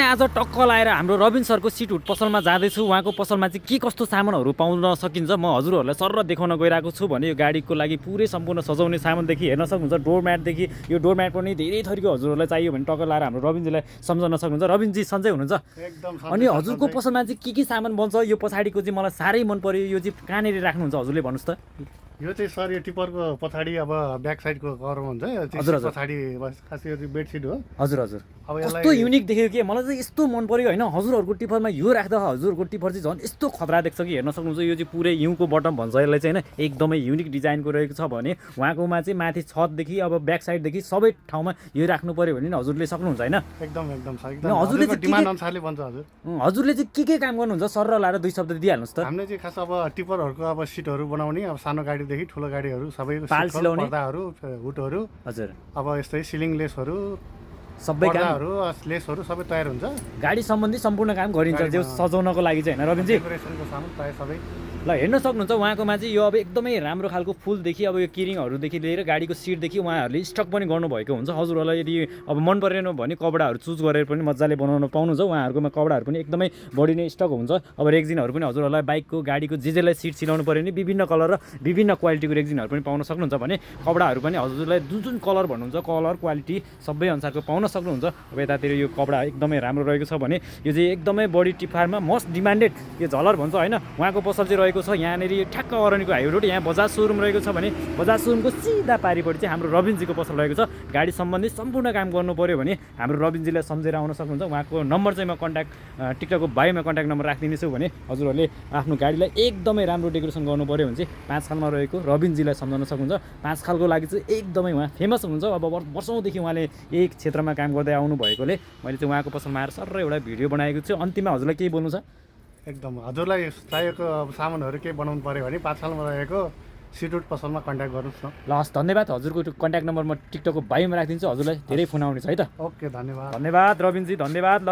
आज टक्क लाएर हाम्रो रबिन सरको सिटहुड पसलमा जाँदैछु। उहाँको पसलमा चाहिँ के कस्तो सामानहरू पाउन सकिन्छ म हजुरहरूलाई सर देखाउन गइरहेको छु भने यो गाडीको लागि पुरै सम्पूर्ण सजाउने सामानदेखि हेर्न सक्नुहुन्छ। डोरम्याटदेखि यो डोरम्याट पनि धेरै थरीको हजुरहरूलाई चाहियो भने टक्क लाएर हाम्रो रबिनजीलाई सम्झाउन सक्नुहुन्छ। रबिनजी सन्चै हुनुहुन्छ? एकदम। अनि हजुरको पसलमा चाहिँ के सामान बन्छ? यो पछाडिको चाहिँ मलाई साह्रै मन पर्यो। यो चाहिँ कहाँनिर राख्नुहुन्छ हजुरले भन्नुहोस् त। यो चाहिँ सर यो टिपरको पछाडि अब ब्याक साइडको कभर हुन्छ पछाडि खास यो बेडसिट हो। हजुर हजुर अब कस्तो युनिक देख्यो कि मलाई चाहिँ यस्तो मन पर्यो होइन। हजुरहरूको टिपरमा यो राख्दा हजुरहरूको टिपर चाहिँ झन् यस्तो खतरा देख्छ कि हेर्न सक्नुहुन्छ। यो चाहिँ पुरै युको बटम भन्छ यसलाई चाहिँ होइन, एकदमै युनिक डिजाइनको रहेको छ भने उहाँकोमा चाहिँ माथि छतदेखि अब ब्याक साइडदेखि सबै ठाउँमा यो राख्नु पर्यो भने हजुरले सक्नुहुन्छ होइन। एकदम एकदम हजुरले चाहिँ डिमान्ड अनुसारले बन्छ हजुर। हजुरले चाहिँ के काम गर्नुहुन्छ सर र लाएर दुई शब्द दिइहाल्नुहोस् त। हामीले चाहिँ खास अब टिपरहरूको अब सिटहरू बनाउने, अब सानो गाडीदेखि ठुलो गाडीहरू सबै पाल सिलाउने, पर्दाहरू, हुडहरू, हजुर अब यस्तै सिलिङ लेसहरू, सबै पर्दाहरू, लेसहरू सबै तयार हुन्छ। गाडी सम्बन्धी सम्पूर्ण काम गरिन्छ जो सजाउनको लागि चाहिँ होइन रबिनजी। डेकोरेसनको सामान प्राय सबै ल हेर्न सक्नुहुन्छ उहाँकोमा चाहिँ यो अब एकदमै राम्रो खालको फुलदेखि अब यो किरिङहरूदेखि लिएर गाडीको सिटदेखि उहाँहरूले स्टक पनि गर्नुभएको हुन्छ। हजुरहरूलाई यदि अब मन परेन भने कपडाहरू चुज गरेर पनि मजाले बनाउन पाउनुहुन्छ। उहाँहरूकोमा कपडाहरू पनि एकदमै बढी नै स्टक हुन्छ। अब रेक्जिनहरू पनि हजुरहरूलाई बाइकको गाडीको जेलाई सिट सिलाउनु पऱ्यो भने विभिन्न कलर र विभिन्न क्वालिटीको रेक्जिनहरू पनि पाउन सक्नुहुन्छ भने कपडाहरू पनि हजुरलाई जुन कलर भन्नुहुन्छ कलर क्वालिटी सबै अनुसारको पाउन सक्नुहुन्छ। अब यतातिर यो कपडा एकदमै राम्रो रहेको छ भने यो चाहिँ एकदमै बडी टिफारमा मोस्ट डिमान्डेड यो झलर भन्छ होइन। उहाँको पसल चाहिँ रहेको छ यहाँनिर ठ्याक्क अरनीको हाइवे रोड। यहाँ बजाज सोरुम रहेको छ भने बजाज सोरुमको सिधा पारिपट्टि चाहिँ हाम्रो रबिनजीको पसल रहेको छ। गाडी सम्बन्धी सम्पूर्ण काम गर्नु पऱ्यो भने हाम्रो रबिनजीलाई सम्झेर आउन सक्नुहुन्छ। उहाँको नम्बर चाहिँ म टिकटकको बायोमा कन्ट्याक्ट नम्बर राखिदिनेछु भने हजुरहरूले आफ्नो गाडीलाई एकदमै राम्रो डेकोरेसन गर्नु पऱ्यो भने चाहिँ 5 खालमा रहेको रबिनजीलाई सम्झाउन सक्नुहुन्छ। 5 खालको लागि चाहिँ एकदमै उहाँ फेमस हुनुहुन्छ। अब वर्षौँदेखि उहाँले यही क्षेत्रमा काम गर्दै आउनु भएकोले मैले चाहिँ उहाँको पसलमा आएर सर एउटा भिडियो बनाएको छु। अन्तिममा हजुरलाई केही बोल्नु छ? एकदम हजुरलाई चाहिएको अब सामानहरू केही बनाउनु पऱ्यो भने 5 सालमा रहेको सिटहुड पसलमा कन्ट्याक्ट गर्नुहोस् न। ल हस् धन्यवाद। हजुरको कन्ट्याक्ट नम्बर म टिकटकको बायोमा राखिदिन्छु। हजुरलाई धेरै फोन आउनेछ है त। ओके धन्यवाद। धन्यवाद रबिनजी, धन्यवाद। ल